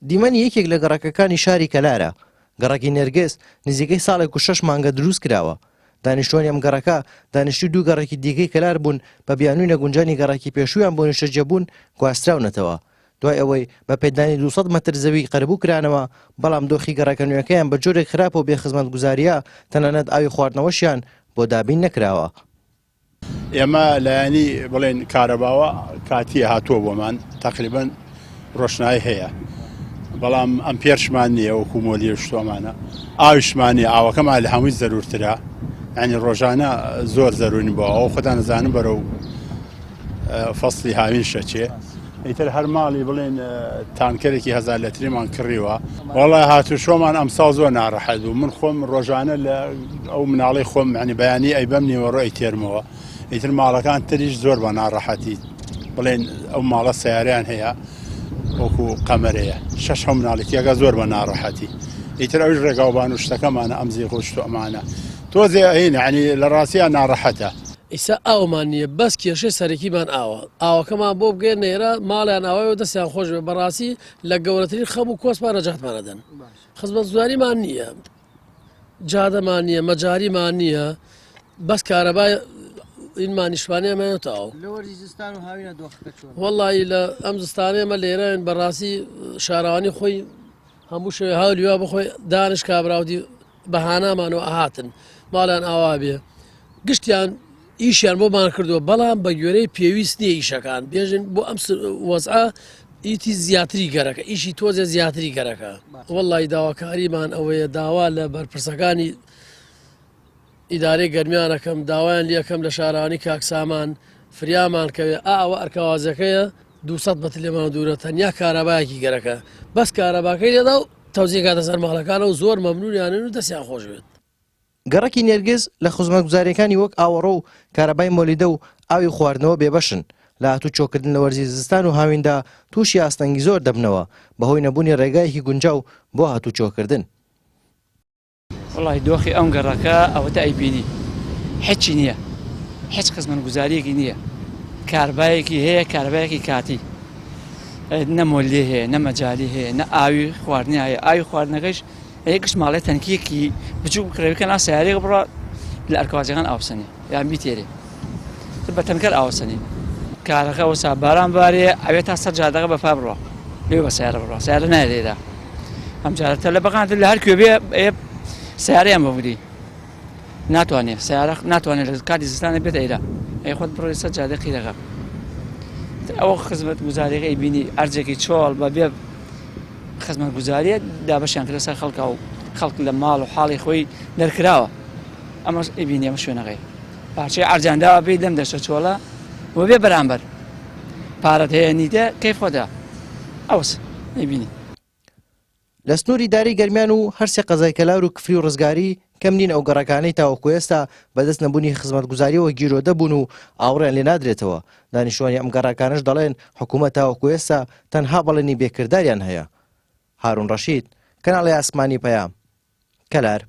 دیمەنی یەکێک لە گەڕەکەکانی شاری کەلارە، گەڕەکی نێرگز، نزیکەی ساڵێک و شەش مانگە دروست کراوە. دانیشتوانی ئەم گەڕەکە دانیشتوی دوو گەڕەکی دیکەی کەلار بوون بە بیانووی نەگونجانی گەڕەکی پێشوویان بۆ نیشتەجێبوون گواستراونەتەوە. دوای ئەوەی بە پێدانی 200 مەتر زەوی قەرەبوو کرانەوە، بەڵام دۆخی گەڕەکە نوێکەیان بە جۆرێک خراپە و بێ خزمەتگوزارییە، تەنانەت ئاوی خواردنەوەشیان بۆ دابین نەکراوە. ئێمە لایەنی بڵێن کارەباوە کاتیە هاتووە بۆمان تقریبن ڕۆشنایی هەیە بەڵام ئەم پێرشمان نییە وەکو مۆلیە شتۆمانە ئاویشمان نیە ئاوەکەمان لە هەمووی زەرورترە ینی ڕۆژانە زۆر زەرورین بۆ ئەو خۆتان نزانم بەرەو فەسلی هاوین شەچێ ئیتر هەر ماڵی بڵێن تانکەرێکی هزار لەتریمان کڕیوە وەڵا هاتوچۆمان ئەمساڵ زۆر ناڕەحەت بوو من خۆم ڕۆژانە لە ئەو مناڵی خۆم ینی بەیانی ئەی بەم نیوەڕۆ ئەی تێرمەوە ئیتر ماڵەکان تریش زۆر بە ناڕەحەتی بڵێن ئەو ماڵە سیارەیان هەیە وەکو قەمەرەیە شەش هەم مناڵی تێگا زۆر بە ناڕەحەتی ئیتر ئەوش ڕێگاوبان و شتەکەمانە ئەم زیخ و شت و ئەمانە تۆزێ ئەین ینی لە ڕاستیا ناڕەحەتە. ئیستا ئاومان نییە بەس کێشەی سەرەکیمان ئاوە ئاوەکەمان بۆ بگەێنە ئێرە ماڵیان ئاوای و دەستیان خۆش بێ بەڕاستی لە گەورەترین خەم و کۆسپا نەجاتمان ئەدەن خزمەتگوزاریمان نییە جادەمان نییە مەجاریمان نییە بەس کارەبای ئینمان نیشتمانی ئەمەیە تاو وەڵی لە ئەم زستانەیەمە لێرەن بەڕاستی شارەوانی خۆی هەموو شوێ هاولیوا بخۆی دانش کابراودی بە هانامانەوە ئەهاتن ماڵیان ئاوا بێ گشتیان ئیشیان بۆمان کردووە بەڵام بە گوێرەی پێویست نییە ئیشەکان بێژن بۆ ئەم وەزعە ئیتی زیاتری گەرەکە ئیشی تۆزێ زیاتری گەرەکە وەڵی داواکاریمان ئەوەیە داوا لە بەرپرسەکانی ئیدارەی گەرمیانەکەم داوایان لەکەم لە شارانی کاکسامان فریامان کەوێ ئاوە ئەرکەوازەکەیە 200 مەتر لێمان دوورە تەنیا کارەبایەکی گەرەکە بەس کارەباکەی لێدا و تەوزیع کاتە سەر ماڵەکانەوە زۆر مەمنونیانن و دەستیان خۆش بێت. گەڕەکی نێرگز لە خزمەتگوزارییەکانی وەک ئاوەڕۆ و کارەبای مۆلیدە و ئاوی خواردنەوە بێبەشن، لە هاتوچۆکردن لە وەرزی زستان و هاویندا تووشی ئاستەنگی زۆر دەبنەوە بەهۆی نەبوونی ڕێگایەکی گونجاو بۆ هاتوچۆکردن. وەڵاهی دۆخی ئەم گەڕەکە ئەوەتا ئەیبینی هیچی نییە هیچ خزمەتگوزاریەکی نییە کاربایەکی هەیە کاربایەکی کاتی نە مۆلیە هەیە نە مەجالی هەیە نە ئاوی خواردنی هەیە ئاوی خواردنەکەش ئەیە گشت ماڵێ تەنکیەکی بچوو بکڕێ کە نا سیارێک بڕە لە ئەرکوازەکان ئاوسەنێ یان بیتێرێ بە تەنکەر ئاوسەنێ کارەکە وەسا باران بارێ ئەوێ تا سەر جادەکە بە پا بڕۆ لێ بە سیارە بڕۆ سیارە نایێدا ئەم جارە تەلەبەکان لە هەر کوێ بێ ئێ سیارەیان بەبوری ناتوانێت سیارە ناتوانێت لە کاتی زستانە بێت ئەیرا ئەی خۆت بڕۆی سەر جادە قیرەکە ئەوە خزمەت گوزاریەکەی بینی ئەرجێکی چۆڵ بە بێ خزمەت گوزاریە دابەشیان کرد سەر خەڵکە و خەڵک لە ماڵ و حاڵی خۆی دەرکراوە ئەمە ئیبینی ئەمە شوێنەکەی پارچەی ئەرجان داوە بێ لەم دەشتە چۆڵە و بێ بەرامبەر پارەت هەیە نیتە کەیف خۆتە ئەوس ئەیبینی. لە سنووری داری گەرمیان و هەرسێ قەزای کەلار و کفری و ڕزگاری کەم نین ئەو گەڕەکانەی تاوەکو ئێستا بەدەست نەبوونی خزمەتگوزارییەوە گیرۆدە بوون و ئاوڕیان لێ نادرێتەوە، دانیشتوانی ئەم گەڕەکانەش دەڵێن حکوومەت تاوەکو ئێستا تەنها بەڵێنی بێ کرداریان هەیە. هارون ڕەشید، کەناڵی ئاسمانی پەیام، کەلار.